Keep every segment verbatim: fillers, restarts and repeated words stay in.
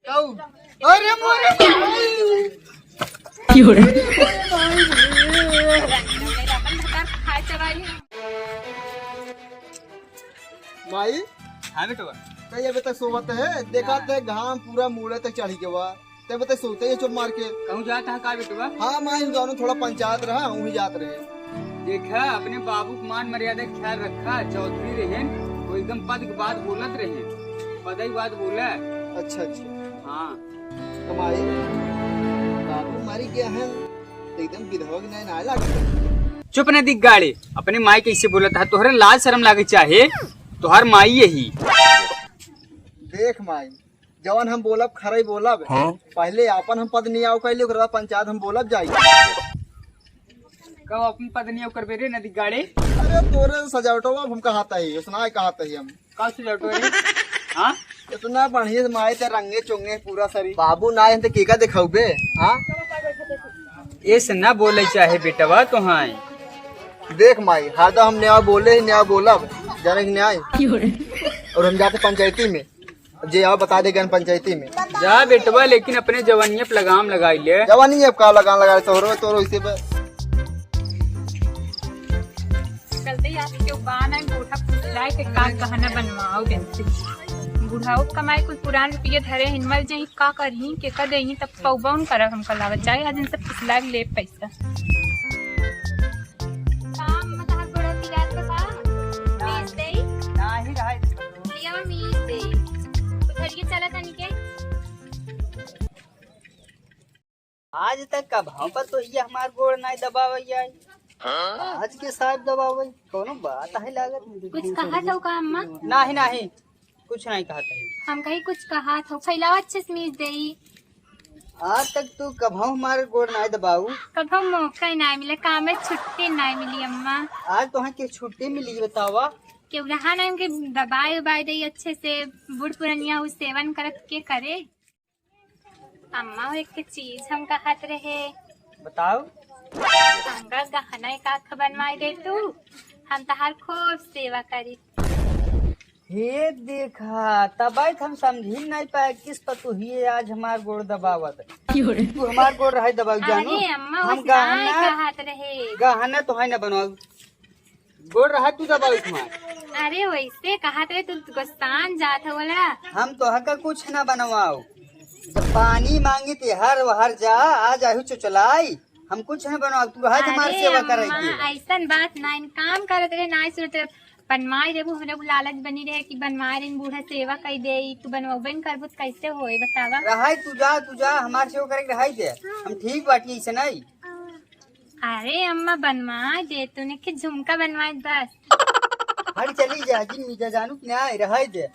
अरे मोरे भाई। माई, हाँ बेटवा। कई अबे तक सोवत है? देखा ना। ते घाम पूरा मूड़े तक चढ़ी के बा। ते बता सोते ही चोट मार के। कहूँ जात है का बेटवा? हाँ माई, हम जानो थोड़ा पंचायत रहा, वहीं जात रहे। देखा, अपने बाबू के मान मर्यादा के ख्याल रखा। चौधरी रहेन, वो एकदम पद के बात बोलत रहेन, पदई बात बोला। अच्छा, अच्छा। हाँ। तो माई, बाबू मरी गया है, तो एकदम विधवा के नाय ना लागे। चुप न दिख गाड़ी, अपने माई कैसे बोलत है, तोहरे लाज शर्म लागे चाहे, तोहर माई यही। देख माई, जवन हम बोलब खरई बोलब। हाँ? पहले आपन हम पद नियाव कैली, ओकरे बाद पंचायत हम बोलब जाई। कब अपन पद नियाव करबे रे नदी गाड़े? अरे तोरे सजावटवा अब हम कहात ही, उसना कहात ही हम। का सजावटवा रे? हाँ? इतना बढ़िया से माई ते रंगे चोंगे पूरा शरीर। बाबू ना आए त केका देखाउबे? हाँ? ऐसे ना बोले चाहे बेटवा तो हाँ। देख माई, हरदम हम न्याय बोले ही न्याय बोलब, जाने के न्याय। और हम जाते पंचायती में। अब जे आओ बता दे गन पंचायती में। जा बेटवा, लेकिन अपने जवानिया पे लगाम लगाई ले। जवानी अब का लगाम लगा ले, तोहरो, तोहरो इसे पे। चलते ही आज के उबान है, गोठा फुसलाए के का गहना बनवाओ देन से। बुढ़ाऊ कमाई कुछ पुरान रुपये धरे हिन, मर जाई का करही, के कर देही, तब पौबौन करब हमका लागत। जाए आज इनसे फुसला के ले पैसा। काम में तहार गोड़ा पिरात बा का? मीस देई? नाही रहाई। भैया, मीस देई। उधर ये चला तनी के। आज तक कबहूँ पर तो ये हमार गोड़ नाही दबावै आई। आज के साहब दबावै, कौनो बात है लागत। कुछ कहा था का अम्मा? नाही, नाही, कुछ नाही कहा था। हम कही कुछ कहा था, फैलावा अच्छे से मीस देई। आज तक तू कबहूँ हमार गोड़ नाही दबाऊ। कबहूँ मौका ही नाही मिला, काम में छुट्टी नाही मिली अम्मा। आज तोहाँ के छुट्टी मिली बतावा। केहू रहा ना उनके दबाए उबाए देई अच्छे से, बूढ़ पुरनिया उ सेवन करत के करे। अम्मा, वो एक चीज हम कहत रहे। बताओ। हमका गहना एक आध बनवाई दे तू, हम तहार खूब सेवा करी। हे देखा, तबै त हम समझी नहीं पाए, किस पतोहिए आज हमार गोड़ दबावत। क्यों रे? तू हमार गोड़ रहे दबाऊ जानू। अरे अम्मा, हम वैसे गहना, नहीं कहत रहे। गहना तो है ना बनवाऊ। गोड़ रहा तू दबाऊ तुम्हार। अरे वैसे कहत रहे, तू गुस्सान जात हो बोला। हम तोहका कुछ ना बनवाओ। जब पानी मांगी ते हर वहर जा, आ जाहू चुचलाई। हम कुछ ना बनवाओ, तू रहा तुम्हार अरे सेवा करे अम्मा, के। ऐसन बात ना, इन काम करत रहे, ना सुनत रहे। बनवाए देबू, हमरा को लालच बनी रहे कि बनवाए रहे, बूढ़ा सेवा कई दे, तू बनवाबे न करबू त कैसे होए बतावा? रहाई तू जा, तू जा, हमार सेवा करे के रहाई दे। हम ठीक बाटी ऐसे नहीं। अरे अम्मा बनवाए दे, तूने के झुमका बनवाए बस। हट चली जा, जिन मीजा जानू कि ना रहाई दे।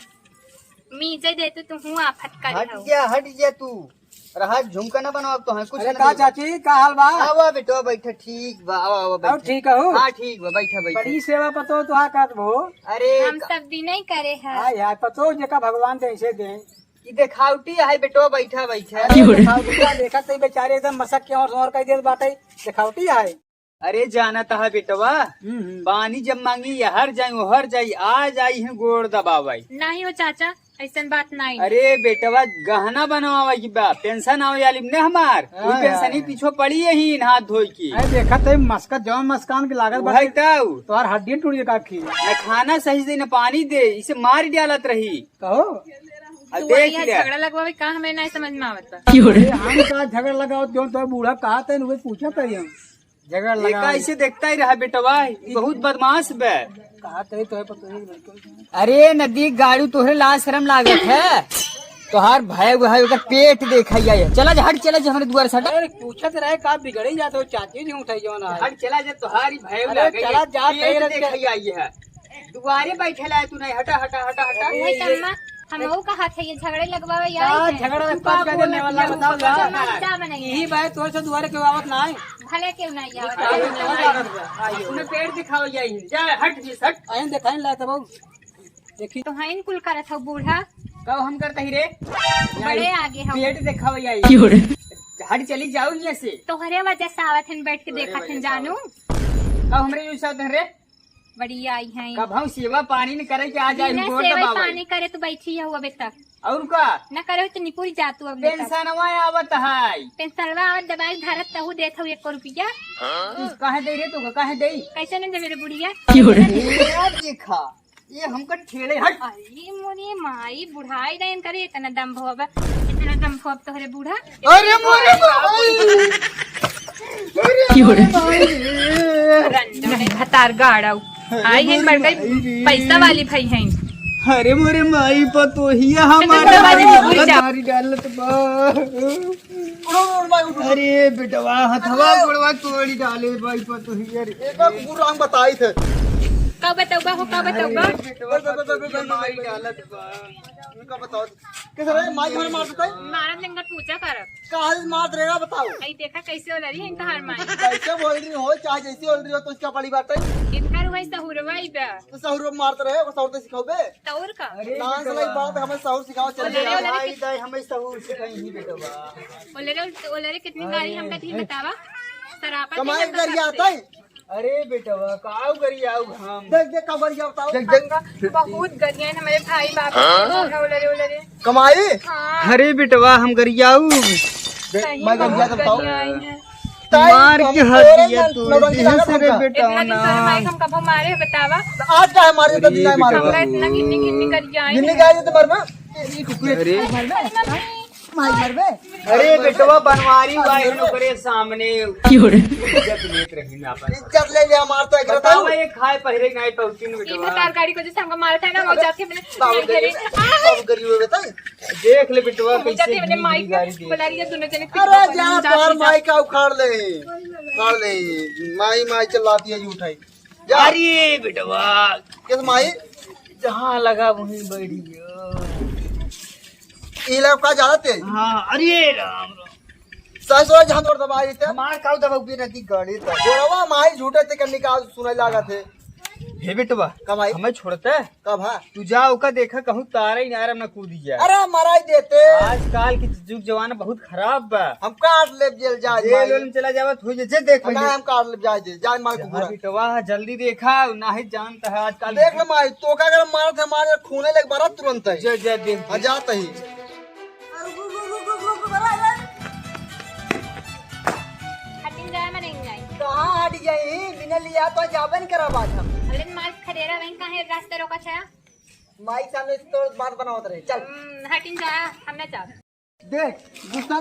मीजे दे तू, तू हूँ आफत कर हट जा, हट जा तू। रहा झुमका ना बनाओ तो है कुछ अरे ना का दे। चाची, का हाल बा? आवा बेटवा बैठा, ठीक बा, आवा, आवा और बैठा। ठीक हो? हाँ ठीक बा, बैठा, बैठा। बड़ी सेवा पतो तो हाँ करत भो। अरे हम का- सब दिन ही करे है। हाँ यार, पतो जेका भगवान दे ऐसे दे। ई देखावटी है बेटवा, बैठा, बैठा। अरे देखावटी का देखत ही बेचारे एकदम मसक के और सोर कह देत बाटे, देखावटी है। अरे जाना तहा बेटवा, हम्म, हम्म। पानी जब मांगी यहर जाई, ओहर जाई, आ जाई है गोड़ दबावाई। नहीं हो चाचा, ऐसन बात नहीं। अरे बेटवा, गहना बनवावा की बा, पेंशन आवे वाली ने हमार, हाँ, वही पेंशन ही यार। पीछो पड़ी यही हाथ धोई की। अरे देखा तो मस्का जौन मस्कान के लागत वही बाटे। ताऊ। तोहार हड्डी टूट गई काकी। न खाना सही से न पानी दे, इसे मार डालत रही। कहो। अब तू देख वही लिया। झगड़ा लगवावे का, हमें नहीं समझ में आवत बा। अरे हम का झगड़ा लगाओ, जो तो बूढ़ा कहा थे, उहे पूछा था हम। झगड़ा एका लगा। ऐसे देखता ही रहा बेटवा, ई बहुत बदमाश बे। कहा तरी तो है, पर तू एक लड़के को अरे नदी गाड़ू, तोहरे लाज शर्म लागत है? तोहार भाई वो है, ओकर पेट देखा ही है। चला जा, हट, चला जा, हमरे दुआर से हट। अरे पूछत रहे का बिगड़ ही जात हो, चाची जी उठाई जवन है। हट, चला जा, तोहारी भाई अरे लागे चला है, जा, पेट तेरे देखा ही आई है। दुआरे बैठे लाए तू नहीं, हटा, हटा, हटा, हटा। वही तम्मा, हम वो कहा थे, ये झगड़े लगवावे का आई है। झगड़ा तू का लगवा के बोलत नेवाला है, बताओ तू ना। का मजा बनाई यही है। बात तोर से दुआरे के आवत ना है। भले क्यों ना ये आवत। आई हो, नेवाला लागत बा, आई हो। अपने पेट दिखाओ जाई, जा हट जी हट। आइन दिखाइन ला तब देखी। तो हइन कुल करत हो बूढ़ा। कब हम करता ही रे? बड़े आगे हो। पेट दिखाओ जाई। क्यों रे? हट चली जाओ यहाँ से। तोहरे वजह से आवत हन बैठ के तोहरे देखत हन वजह से जानू। आवत। कब हमरे यूं साथ रे? बढ़िया आई हैं। कब हम सेवा पानी न करे के आ जाए, बिना गोड़ सेवा दबावे। पानी करे तो बैठी है अबे तक। और का? न करे तो निकुल जा तू अब बेटा। पेंशनवा आवत है। पेंशनवा आवत दबाई धरत तहु देत हूँ एक रुपया। तू काहे दे रे, तू काहे दे? कैसे न देवे रे बुढ़िया? क्यों रे? ए, देखा, ये हमका ठेले हट। अरे मोरे माई, बुढ़ाई जाइन करे, इतना दम्भ होबा, इतना दम्भ होब तोहरे बूढ़ा। अरे मोरे माई। अरे क्यों रे? मोरे माई। रंडो भतार गाड़ाऊ। अरे आई हैं मोरे बड़का माई रे। पैसा वाली भाई हैं। अरे मोरे माई पतोहिया हमारी हमारी बुढ़ा। मारी डालत बा। उठो, उठो, माई, उठो। अरे बेटवा, हथवा गोड़वा तोड़ी डाले भाई पतोहिया रे। एक बार कुकुर राम बताई थे। का बतौबा हो, का बतौबा? अरे बेटवा, बस, बस, बस, बस, पतोहिया बस, मारी बस। डालत बा। उनका बताओ। कैसे रे, माई घर मार देता है? मारत लेंगर पूजा करब। काहे मार देगा बताओ। आई देखा कैसे बोल रही है इनका हर माई। कैसे बोल रही हो, चाहे जैसे बोल रही हो, तो उसका बड़ी बात है। इनका रुआई सहुरवा ही बा। तो सहुर मारते रहे, वो सहुर तो सिखाओ बे। तौर का? अरे डांस बेटवा। वाली बात हमें सहूर सिखाओ, चल ओले रे, बेटा। ओले रे, भाई कित- दाई हमें सहूर सिखाई ही बेटवा। ओले रे, ओले रे, कितनी गारी अरे। हमका दी बतावा। सरापा कमाई के गरिया सबसे। आता है। अरे बेटवा, काऊ गरियाऊ हम। देख, देख, का गरिया बताओ। देख, देख। हमका बहुत गरिया है हमारे भाई बाप। हाँ? ओले रे, ओले रे। कमाई? हाँ। अरे बेटवा, हम गरियाऊ। देख, सही मैं में गरिया बहुत तो बताओ। गरिया आई है। ताई, मार के हम हाथ तोरे दिया ना तोड़ नौटंकी दी लागत से रे हमका। बेटा इतना दिन ना। तोरे माई हम कबो मारे बतावा। आज का है मारे तो अरे दिन है मारे। बेटवा। हमरा इतना घिन्नी घिन्नी कर जाए। घिन्नी गाय तो मरबे। ये कुकुर अरे। मरबे। माई मरबे। अरे बेटवा बनवारी हुआ है ओकरे सामने। क्यों रे? इज्जत लेत रही ना अपन। इज्जत ले ले मारता है बतावा। ये खाए पहिरे नहीं पहुंची न ई बेटवा। भतार गाड़ी को जैसे हमको मारता है ना वो जाके अपने बाबू नहीं करे। गरीब, बाबू गरीब हो बेटा। देख ले बेटवा, वो कैसे जाते अपने घिन्नी माई को गारी दे। बुला रही है दोनों जने अरे जा, तोहर माई का उखाड़ ले, उखाड़ ले। माई, माई चिल्लाती है, झूठ है। जा। अरे बेटवा। किस माई? जहाँ लगा वहीं बैठ गया। ई लगा का ज्यादा तेज? हाँ, अरे राम राम। ससुर जहाँ तोर दबाई देते। हमार काऊ दबाऊ की नदी गाड़ी तो। गोड़वा माई झूठे ते कर निकाल सुनाई लागत है। हे बेटवा, का भाई? हमें छोड़ते? कब है? तू जा ओका देखा कहूँ तारा ही नारा न कूदी जाए। अरे मराई देते। आजकल के जुग जमाना बहुत खराब बा। हम काट ले जेल जाए जेल माई। वेल में चला जावा तो जे, जे देख ना लेंगे। हम काट ले जाए जेल, जाए मार जहाँ कुकुरा। बेटवा जल्दी देखा, ना ही जानता है आजकल। देख ना माई, तो का अगर मारत है मारे खूने लेके बरा तुरंत है। जे, जे देख। हाँ, जात ही। हटिन जाए, मैं नहीं जाए। कहाँ हट जाई? बिना लिया तो जाबे न करब आज हम। अरे मार खदेरा वहीं कहाँ है, रास्ते रोका छा? माई सामने से तो बात बनावत रहे। चल। हम्म, हटिन जा, हम ना जाब। देख, गुस्सा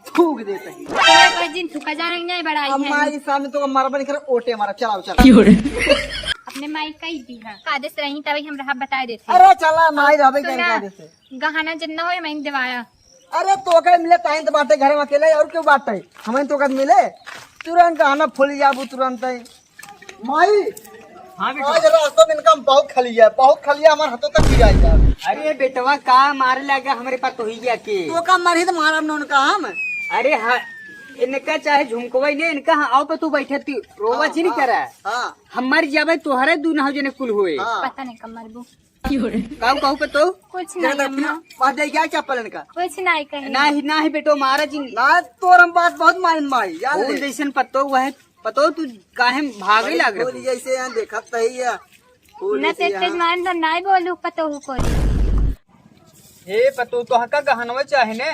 थूक देते हैं। अरे कोई दिन थूका जा रही नहीं, बड़ा अब है। माई सामने तो मरबे नहीं करे, ओटे मारा, चलाओ, चलाओ। क्यों रे? अपने माई कही दी है, कादे से रही तभी हम रहा बताए देते। अरे चला, माई रहबे सुना, कहीं कादे से। गहना जितना होए, मैं देवाया। अरे, तोका मिले ताइन तो बाटे घर में अकेले, और क्यों बाटे? हमें तोका मिले, तुरंत गहना फूल जाबू तुरंत ही। माई, हाँ बेटा। आज रास्ता में इनका बहुत खलिया, बहुत खलिया हमारे हाथों तक गिरा यार। अरे बेटवा, का मारे लगा हमरे पतोहिया के? तोका मारी तो मारब न उनका हम। अरे हाँ, इनका चाहे झुमकवा ही ले, इनका हाँ, आओ पे तू बैठे, तू रोवा हाँ, जी नहीं हाँ, करा। हाँ। हम मर जाबे, तोहरे दू ना हो जने कुल होए। हाँ। पता नहीं कब मरबू। काऊ, काऊ पतो? कुछ नहीं अम्मा। वहाँ दे गया चप्पल इनका। कुछ नहीं कही। नाही, नाही बेटो, मारा जी। ना, तोर हम बात बहुत मानिन माई, जान फूल ले। जैसन पतो, वह पतो तू काहे भागे लाग रहे हो? जैसे यहाँ देखत तो ही है। फूल न जैसे तेज यहाँ। मान तो नहीं बोलू पतो हूँ कोई। हे पतो, तोहका गहनवा चाहे ने?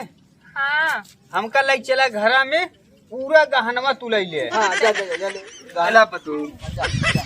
हाँ। हमका लई चला घरा में, पूरा गहनवा तू लई ले। हाँ, जा, जा, जा, जा ले। चला पतू। जा, जा।